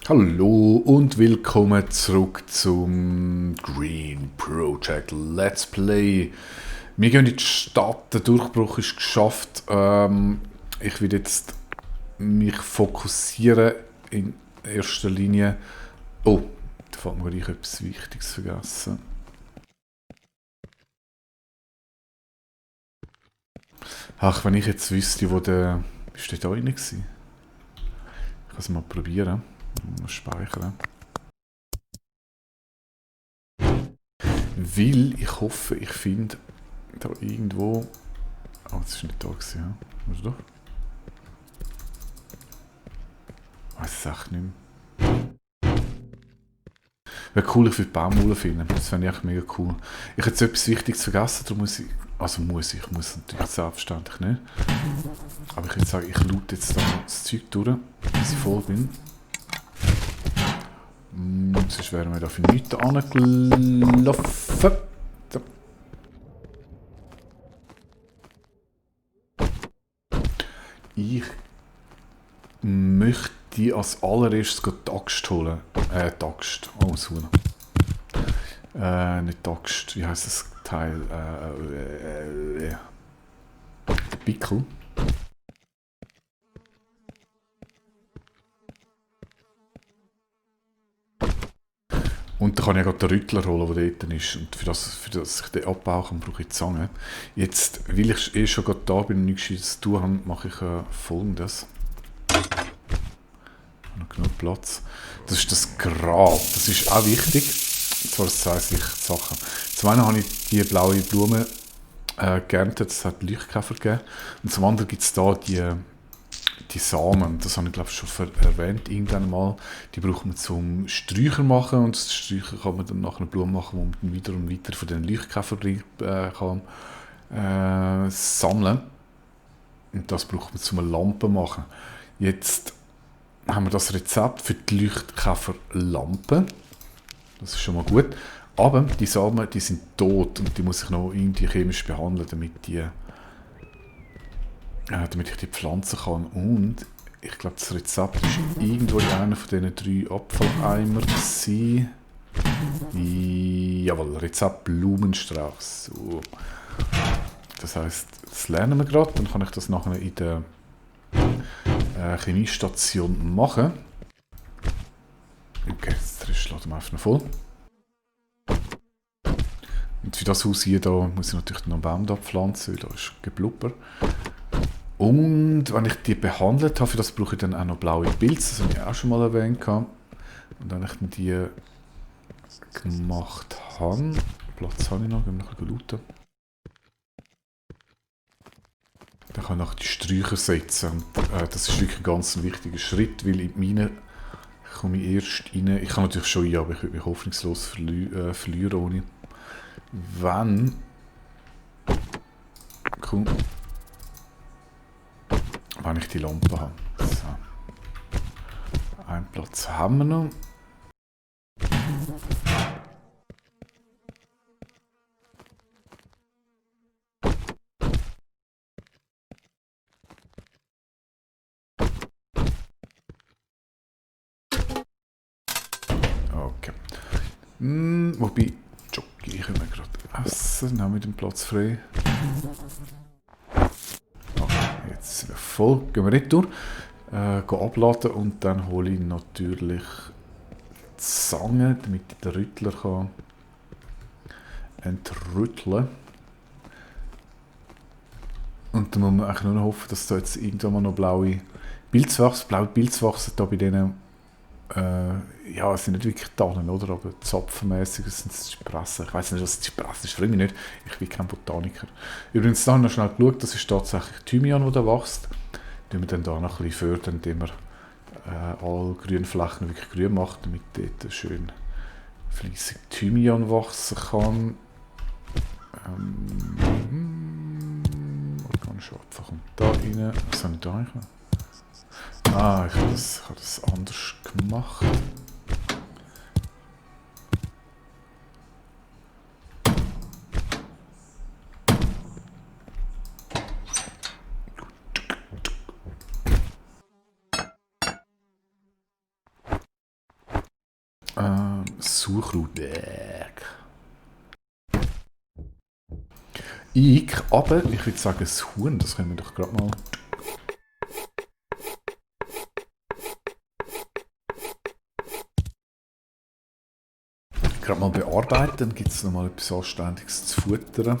Hallo und willkommen zurück zum Green Project Let's Play. Wir gehen in die Stadt, der Durchbruch ist geschafft. Ich will jetzt mich fokussieren in erster Linie. Oh, da fällt mir gleich etwas Wichtiges vergessen. Ach, wenn ich jetzt wüsste, wo der... Ist der da rein gewesen? Ich kann es mal probieren. Mal speichern. Weil ich hoffe, ich finde da irgendwo... Oh, das ist nicht da gewesen, ja? Oder doch? Weiß es echt nicht mehr. Wäre cool, ich würde die Baumwolle finden. Das fände ich echt mega cool. Ich hätte jetzt etwas Wichtiges vergessen, darum muss ich... Also ich muss natürlich selbstverständlich nicht. Aber ich würde sagen, ich loote jetzt da das Zeug durch, bis ich voll bin. Sonst wären wir da für nichts angelaufen. So. Ich möchte als allererstes die Axt holen. Die Axt. Oh, so. Nicht die Axt. Wie heisst das Teil? Der Pickel. Und dann kann ich ja gerade den Rüttler holen, der dort ist. Und für das ich den abbauen kann, brauche ich die Zange. Jetzt, weil ich schon gerade da bin und nichts Gescheites zu tun habe, mache ich Folgendes. Ich habe noch genug Platz. Das ist das Grab. Das ist auch wichtig. Zwar zwei Sachen. Zum einen habe ich die blaue Blume geerntet, das hat Leuchtkäfer gegeben. Und zum anderen gibt es da die Samen, das habe ich glaube ich schon erwähnt irgendwann mal, die braucht man zum Sträucher machen und das Sträucher kann man dann nach einer Blume machen, wo man dann wieder und weiter von den Leuchtkäfern kann sammeln. Und das braucht man zum eine Lampe machen. Jetzt haben wir das Rezept für die Leuchtkäferlampe. Das ist schon mal gut. Aber die Samen, die sind tot und die muss ich noch irgendwie chemisch behandeln, damit ich die pflanzen kann. Und ich glaube, das Rezept ist irgendwo in einer von diesen 3 Apfeleimer gewesen. Jawohl, Rezept Blumenstrauß. So. Das heisst, das lernen wir gerade, dann kann ich das nachher in der Chemiestation machen. Okay, das Rest laden wir einfach noch voll. Und für das Haus hier da muss ich natürlich noch einen Baum da pflanzen, weil da ist Geblubber. Und wenn ich die behandelt habe, für das brauche ich dann auch noch blaue Pilze, das habe ich auch schon mal erwähnt. Und wenn ich die gemacht habe, Platz habe ich noch, gehen wir noch looten. Dann kann ich noch die Sträucher setzen. Und, das ist wirklich ein ganz wichtiger Schritt, weil in die Mine komme ich erst rein. Ich kann natürlich schon rein, aber ich würde mich hoffnungslos verlieren ohne. Wenn ich die Lampe habe. So. Einen Platz haben wir noch. Okay. Wobei, Jockey, ich will gerade essen, dann haben wir den Platz frei. Okay, jetzt sind wir voll. Gehen wir nicht durch. Gehen abladen und dann hole ich natürlich die Zange, damit ich den Rüttler kann entrütteln. Und dann muss man eigentlich nur noch hoffen, dass da jetzt irgendwann mal noch blaue Pilze wachsen da bei denen. Ja, es sind nicht wirklich Tannen, oder? Aber zapfenmässig sind es Spressen. Ich weiß nicht, was Spressen ist, frage mich nicht. Ich bin kein Botaniker. Übrigens, da habe ich noch schnell geschaut, das ist tatsächlich Thymian, der da wächst. Den wir dann da noch ein bisschen fördern, indem wir alle grünen Flächen wirklich grün machen, damit dort schön fleissig Thymian wachsen kann. Organischer Abfall kommt da rein. Was habe ich da eigentlich noch? Ah, ich habe das anders gemacht. Sauerkrautwerk. Aber ich würde sagen, das Huhn, das können wir doch gerade mal. Gerade mal bearbeiten, dann gibt es nochmal etwas Anständiges zu futtern.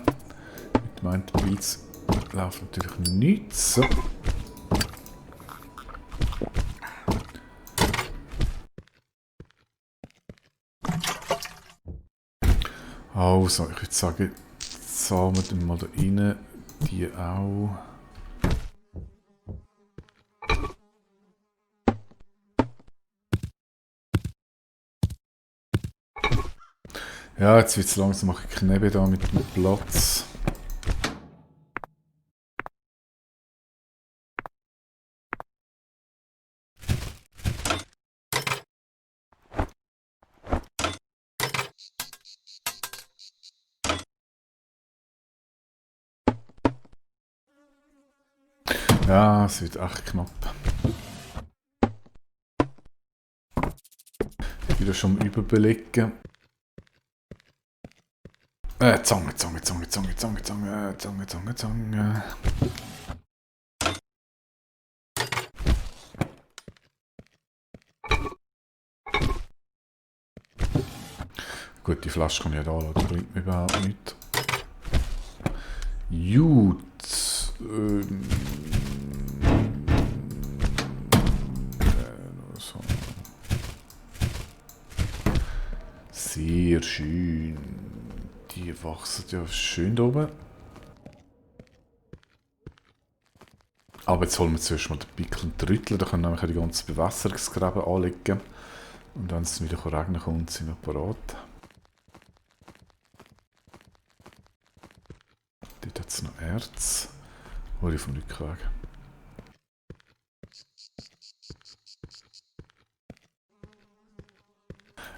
Mit meinen Pilz läuft natürlich nichts. So. Also, ich würde sagen, zahlen wir dann mal da rein, die auch. Ja, jetzt wird es langsam ein Knebel da mit dem Platz. Ja, es wird echt knapp. Wieder schon am Überbelegen. Zange. Gut, die Flasche kann ich ja da lassen, das bringt mir überhaupt nichts. Gut. So. Sehr schön. Die wachsen ja schön da oben. Aber jetzt holen wir zuerst mal den Pickel und den Rüttler. Da können wir nämlich die ganzen Bewässerungsgräben anlegen. Und wenn es wieder regnen kommt, sind wir parat. Dort hat es noch Erz. Hol ich vom Rücken weg.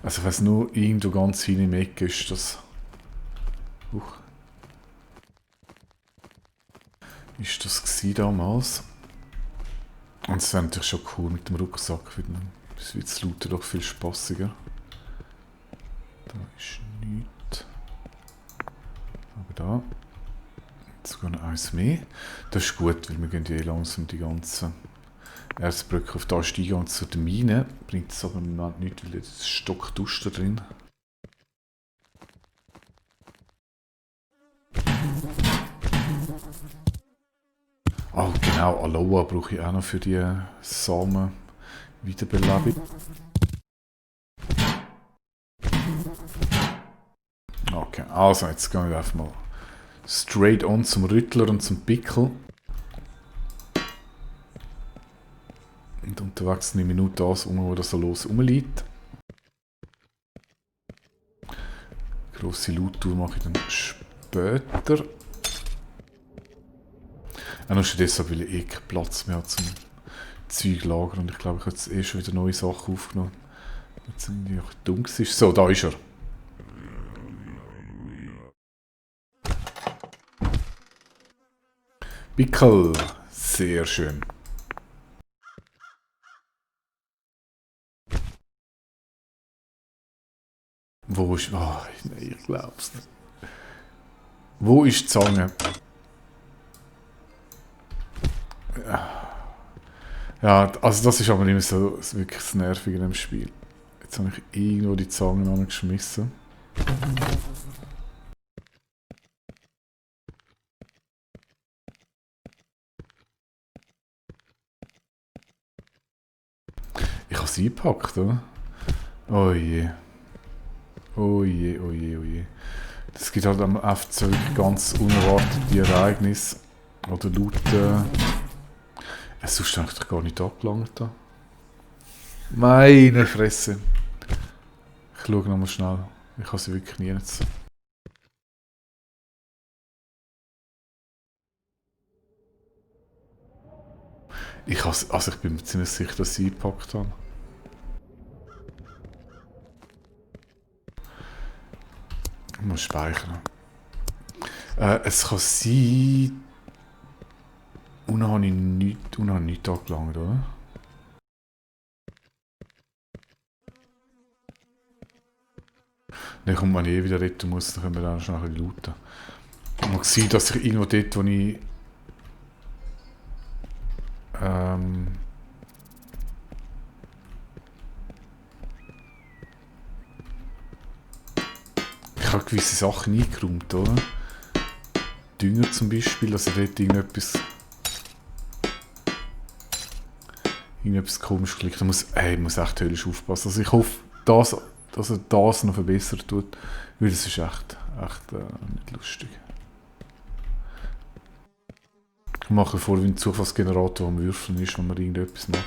Also wenn es nur irgendwo ganz hinten im Eck ist, das... Ist das gewesen damals? Und es wäre natürlich schon cool mit dem Rucksack. Das wird das Looten doch viel spaßiger. Da ist nichts. Aber da. Sogar noch eins mehr. Das ist gut, weil wir gehen ja langsam die ganzen Erzbrücke auf da steigen und zu der Mine. Bringt es aber im Moment nichts, weil jetzt ist Stockduster drin. Oh genau, Aloha brauche ich auch noch für die Samen Wiederbelebung. Okay, also jetzt gehen wir einfach mal straight on zum Rüttler und zum Pickel. Und unterwegs nehme ich nur das wo das so los rumliegt. Grosse Loot-Tour mache ich dann später. Auch nur schon deshalb, weil ich keinen Platz mehr habe zum Zeug lagern. Und ich glaube, ich habe jetzt schon wieder neue Sachen aufgenommen. Jetzt irgendwie auch dumm ist. So, da ist er. Pickel. Sehr schön. Wo ist... Oh, nein, ich glaub's nicht. Wo ist die Zange? Ja, also das ist aber nicht mehr so wirklich das Nervige in dem Spiel. Jetzt habe ich irgendwo die Zange angeschmissen. Ich habe sie eingepackt, oder? Oh je. Oh je, oh je, oh je. Es gibt halt am FC ganz unerwartete Ereignisse. Oder Looten. Sonst habe ich doch gar nicht angelangt da. Meine Fresse. Ich schaue nochmal schnell. Ich habe sie wirklich nie jetzt. Ich bin mir ziemlich sicher, dass sie eingepackt haben. Ich muss speichern. Es kann sein... Unten habe ich nichts angelangt, oder? Dann kommt man eh wieder retten muss, dann können wir dann schon ein bisschen looten. Mag sein, dass ich irgendwo dort, wo ich ich habe gewisse Sachen eingeräumt, oder? Dünger zum Beispiel, also dort irgendetwas komisch klickt. Ich muss echt höllisch aufpassen. Also ich hoffe, dass er das noch verbessert tut, weil das ist echt nicht lustig. Ich mache vor, wie ein Zufallsgenerator am Würfeln ist, wenn man irgendetwas macht.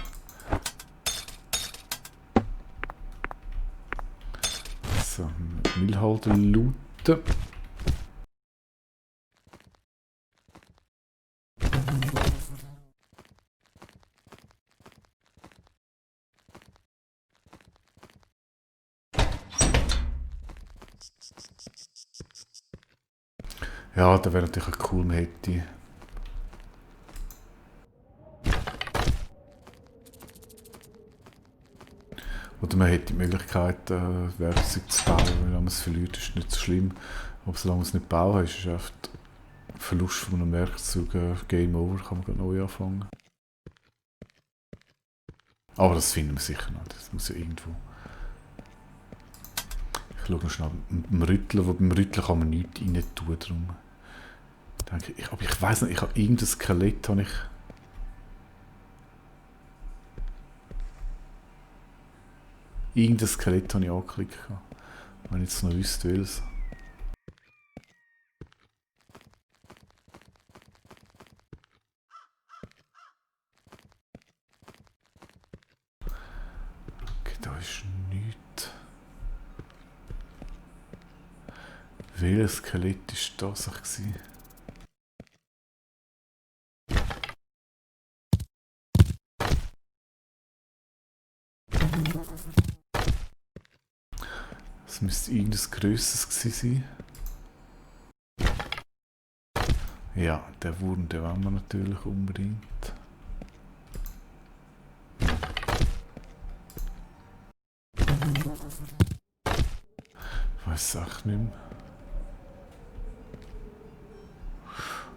So, Müllhalter looten. Ja, da wäre natürlich auch cool, man hätte. Oder man hätte die Möglichkeit, Werkzeug zu bauen. Wenn man es verliert, ist nicht so schlimm. Aber solange man es nicht bauen ist es echt ein Verlust von einem Werkzeug. Game over, kann man gerade neu anfangen. Aber das finden wir sicher noch. Das muss ja irgendwo. Ich schaue noch schnell beim Rütteln. Beim Rütteln kann man nichts rein tun. Darum denke ich, aber ich weiss nicht, ich habe irgendein Skelett. Irgendein Skelett habe ich angeklickt. Wenn ich jetzt noch wüsste, welches. Okay, da ist nichts. Welches Skelett war das gewesen? Das müsste irgendwas Größeres gewesen sein. Ja, der Wurm, den wollen wir natürlich unbedingt. Ich weiß es echt nicht mehr.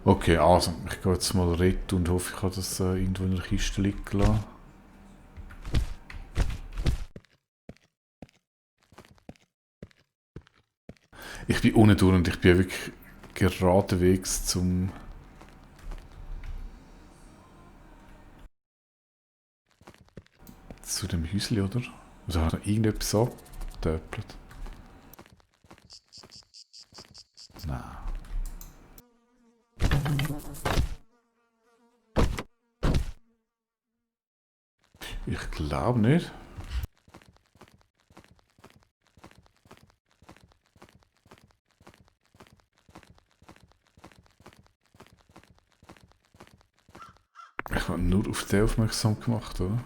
Okay, also ich gehe jetzt mal retten und hoffe, ich habe das irgendwo in der Kiste liegen lassen. Ich bin unten durch und ich bin wirklich geradewegs zu dem Häuschen, oder? Oder hat er irgendetwas abgetöpelt? Nein. Ich glaube nicht. Ich habe nur auf den aufmerksam gemacht, oder?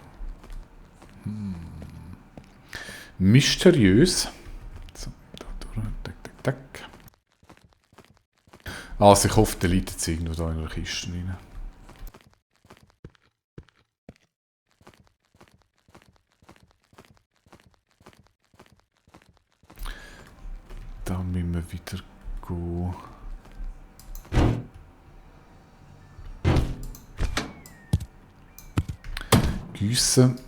Mysteriös. So, da durch. Tack. Also ich hoffe, der liegt jetzt irgendwo da in der Kiste rein. Da müssen wir wieder gehen. Gießen.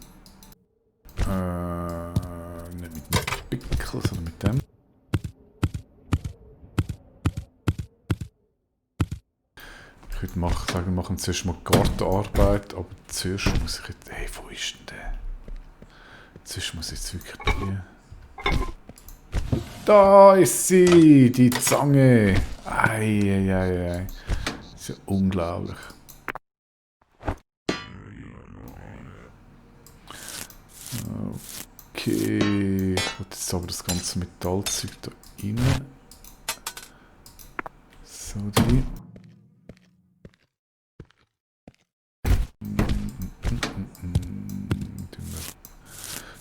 Nicht mit dem Pickel, sondern mit dem. Ich würde sagen, wir machen zuerst mal Gartenarbeit, aber zuerst muss ich jetzt... Hey, wo ist denn der? Zuerst muss ich jetzt wirklich hier... Da ist sie, die Zange. Ei. Das ist ja unglaublich. Okay, ich will jetzt aber das ganze Metallzeug da rein. So, die.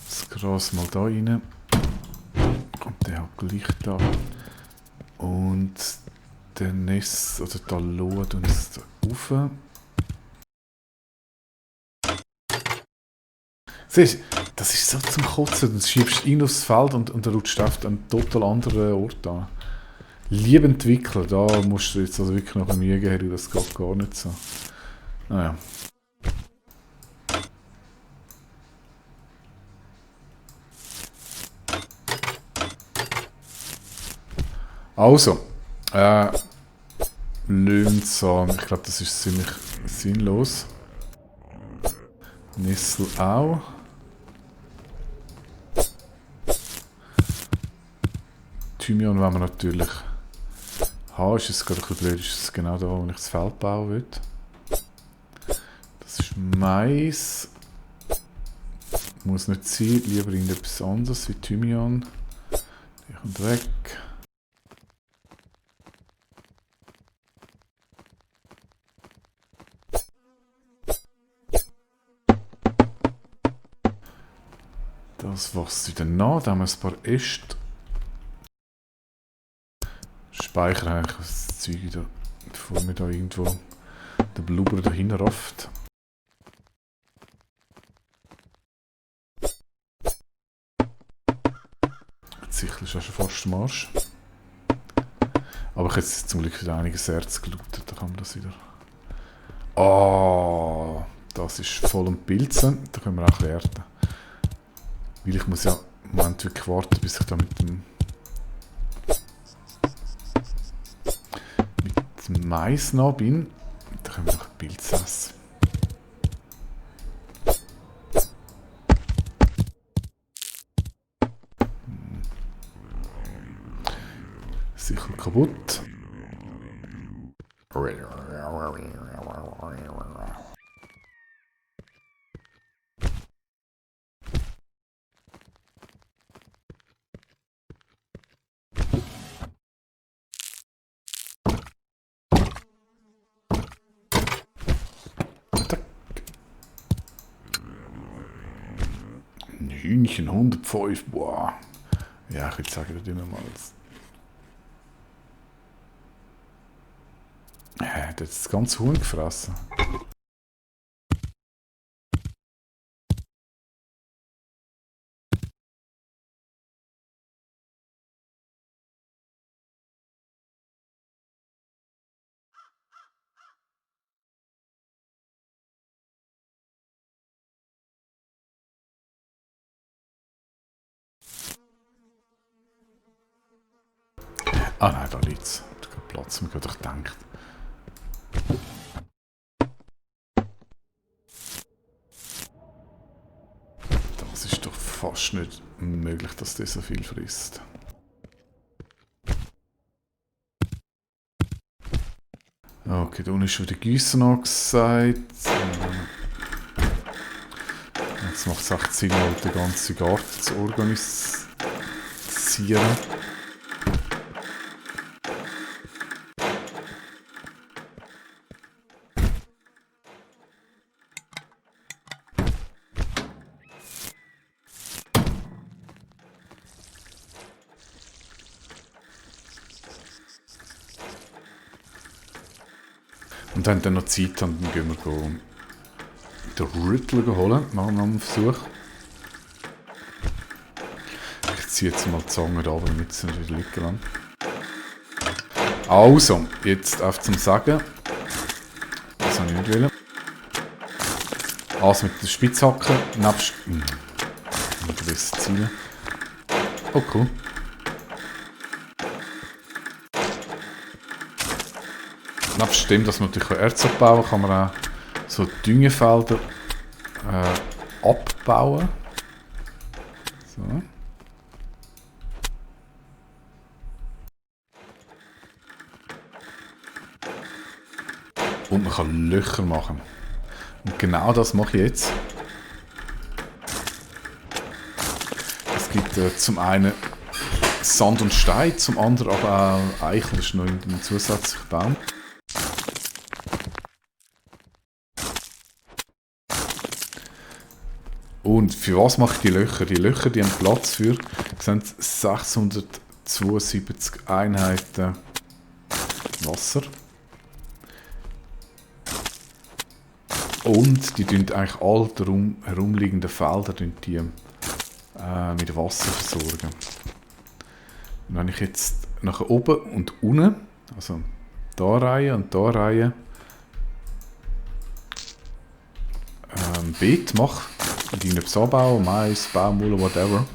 Das Gras mal da rein. Und der hat gleich da. Und der Ness, oder der Aloe, tun es da rauf. Siehst du, Das ist so zum Kotzen. Du schiebst ihn aufs Feld und er rutscht auf einen total anderen Ort an. Liebe Entwickler, da musst du jetzt also wirklich noch eine Mühe geben, das geht gar nicht so. Naja. Also, Löwenzahn, ich glaube, das ist ziemlich sinnlos. Nissel auch. Thymian wollen wir natürlich haben. Ist es gerade ein bisschen blöd, ist es genau da, wo ich das Feld bauen will. Das ist Mais. Muss nicht sein, lieber irgendetwas anderes wie Thymian. Der kommt weg. Das wächst wieder nach, da haben wir ein paar Äste. Speichern eigentlich das Zeug da, bevor mir da irgendwo der Blubber dahin rafft. Sicher ist auch schon fast Marsch. Aber ich habe jetzt zum Glück wieder einiges Herz gelootet, da kann man das wieder. Oh, das ist voll am Pilzen, da können wir auch ernten. Weil ich muss ja im Moment wirklich warten, bis ich da mit dem Mais noch bin. Da können wir noch Pilze essen. Sicher kaputt. Ein Hühnchen, 105, boah. Ja, ich würde sagen, das tun wir mal. Der hat jetzt das ganze Huhn gefressen. Ah nein, da liegt es. Da hat Platz, mir gerade gedacht. Das ist doch fast nicht möglich, dass der so viel frisst. Okay, da unten ist schon der Gießen angesagt. Jetzt macht es echt Sinn, halt den ganzen Garten zu organisieren. Und wenn dann noch Zeit haben, dann gehen wir den Rüttler holen. Machen wir noch einen Versuch. Ich ziehe jetzt mal die Zange da, damit sie nicht wieder liegen lassen. Also, jetzt auf zum Sagen. Das habe ich nicht wollen. Also mit der Spitzhacke, nebst... Nicht besser zielen. Oh cool. Nebst dem, dass man natürlich Erz abbauen kann, man auch so Düngefelder abbauen. So. Und man kann Löcher machen. Und genau das mache ich jetzt. Es gibt zum einen Sand und Stein, zum anderen aber auch Eichel, das ist noch ein zusätzlicher Baum. Und für was mache ich die Löcher? Die Löcher die haben Platz für 672 Einheiten Wasser. Und die tun eigentlich all herumliegenden Felder die mit Wasser versorgen. Und wenn ich jetzt nach oben und unten, also da Reihe und da Reihe, Beet mache, und irgendetwas anbauen, Mais, Baumwolle, whatever,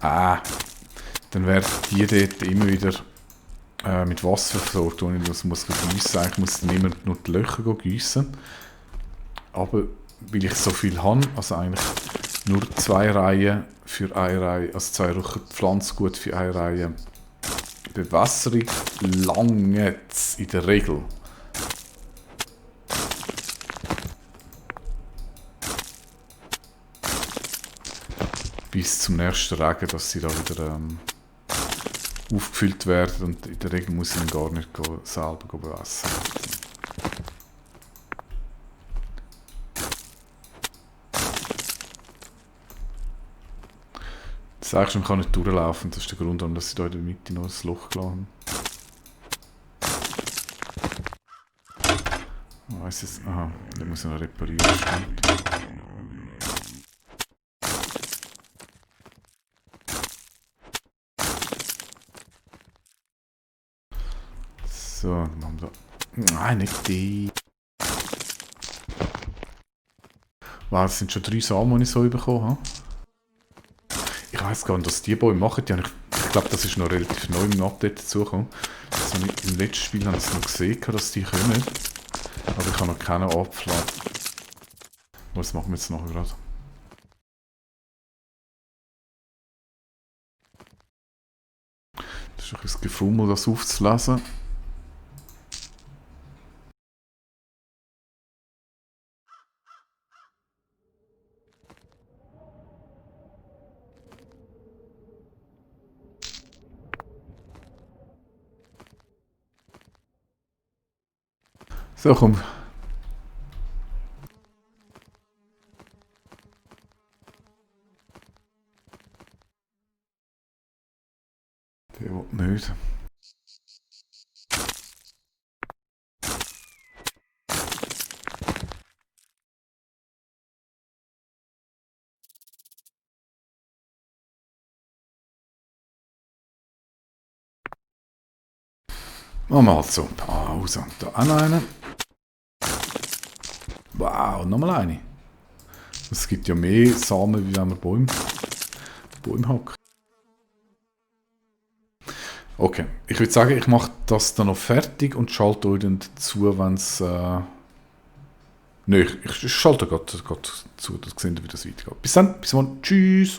dann werden die dort immer wieder mit Wasser versorgt, und ich das muss gießen. Eigentlich muss ich dann immer nur die Löcher gießen. Aber weil ich so viel habe, also eigentlich nur 2 Reihen für eine Reihe, also 2 Löcher Pflanzgut für eine Reihe Bewässerung, lange in der Regel. Bis zum nächsten Regen, dass sie da wieder aufgefüllt werden, und in der Regel muss ich dann gar nicht selber bewässern. Das sagst du, man kann nicht durchlaufen, das ist der Grund, warum sie da in der Mitte noch ein Loch gelassen haben. Ich weiss jetzt, aha, den muss ich noch reparieren. So, dann machen wir da. Nein, nicht die. Wow, das sind schon 3 Samen, die ich so bekommen habe. Ich weiss gar nicht, was die Bäume machen. Ich glaube, das ist noch relativ neu im Update dazugekommen. Im letzten Spiel habe ich es noch gesehen, dass die kommen. Aber ich habe noch keinen abgeladen. Das machen wir jetzt nachher gerade. Das ist ein bisschen Gefummel, das aufzulesen. So, komm. Der will nicht. Machen wir halt so. Pause. Da auch noch einen. Wow, nochmal eine. Es gibt ja mehr Samen, wie wenn man Bäume hackt. Okay, ich würde sagen, ich mache das dann noch fertig und schalte euch dann zu, wenn es... Nein, ich schalte gerade zu, das sehen wir, wie das weitergeht. Bis dann, bis morgen. Tschüss.